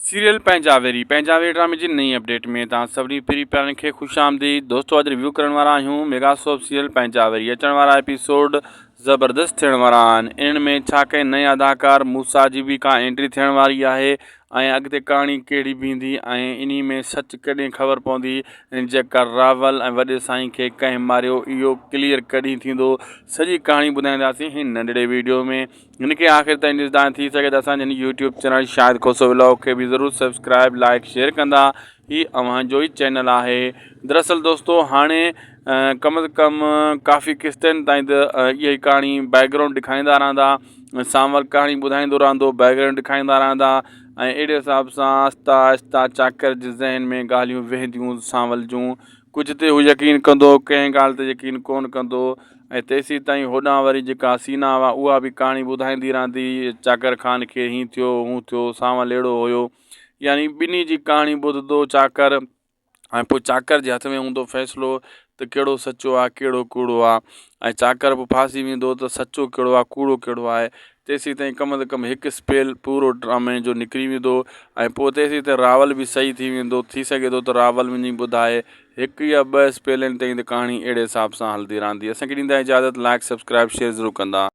Serial پنهنجا ويري پنهنجا ويري ڊرامي جي نئين اپڊيٽ ۾ توهان سڀني پري پيارن کي خوش آمديد دوستو اڄ ريويو ڪرڻ وارا آهيون ميگا سوپ سيريل پنهنجا ويري اچڻ وارا ايپيسوڊ زبردست ٿيڻ وارا آهن انهن ۾ ڇا ڪنهن نئين اداڪار موسيٰ جي به ڪا انٽري ٿيڻ واري آهي ۽ اڳتي ڪهاڻي ڪهڙي بيهندي ۽ انهي ۾ سچ ڪڏهن خبر پوندي جيڪا راول ۽ وڏي سائين کي ڪنهن ماريو اهو ڪليئر ڪڏهن ٿيندو سڄي ڪهاڻي ٻڌائينداسين هن ننڍڙي ويڊيو ۾ هن کي آخر تائين ڏسندا ۽ ٿي سگهي ته اسان جي هن YouTube channel Shahid Khoso vlog کي به ضرور سبسڪرائب لائڪ شيئر ڪندا هي اوهان جو ئي چينل آهي دراصل دوستو هاڻي ڪم از ڪم ڪافي قسطن تائين ته اها ئي ڪهاڻي بيڪ گرائونڊ ڏيکاريندا رهندا سانول ڪهاڻي ٻڌائيندو رهندو بيڪ گرائونڊ ڏيکاريندا رهندا ۽ اهڙي حساب سان آهستي آهستي چاڪر جي ذهن ۾ ڳالهيون ويهنديون سانول جون ڪجهه تي هو يقين ڪندو ڪنهن ڳالهه تي يقين ڪونه ڪندو ۽ تيسين تائين هوڏانهن وري جيڪا حسينا هئا اها به ڪهاڻي ٻڌائيندي رهندي چاڪر خان کي هيئن ٿيو هون ٿيو سانول اهڙو هيو يعني ٻنهي جي ڪهاڻي ٻڌندو چاڪر ۽ پوء چاڪر جي هٿ ۾ هوندو فيصلو ته ڪهڙو سچو آهي ڪهڙو ڪوڙو آهي ۽ چاڪر به ڦاسي ويندو ته سچو ڪهڙو آهي ڪوڙو ڪهڙو آهي تيسين تائين ڪم از ڪم هڪ اسپيل پورو ڊرامي جو نڪري ويندو ۽ پوء تيسين تائين راول به صحيح ٿي ويندو ٿي سگهي ٿو ته راول وڃي ٻڌائي هڪ يا ٻه اسپيلن تائين ته ڪهاڻي اهڙي حساب سان هلندي رهندي اسان کي ڏيندا اجازت لائڪ سبسڪرائب شيئر ضرور ڪندا.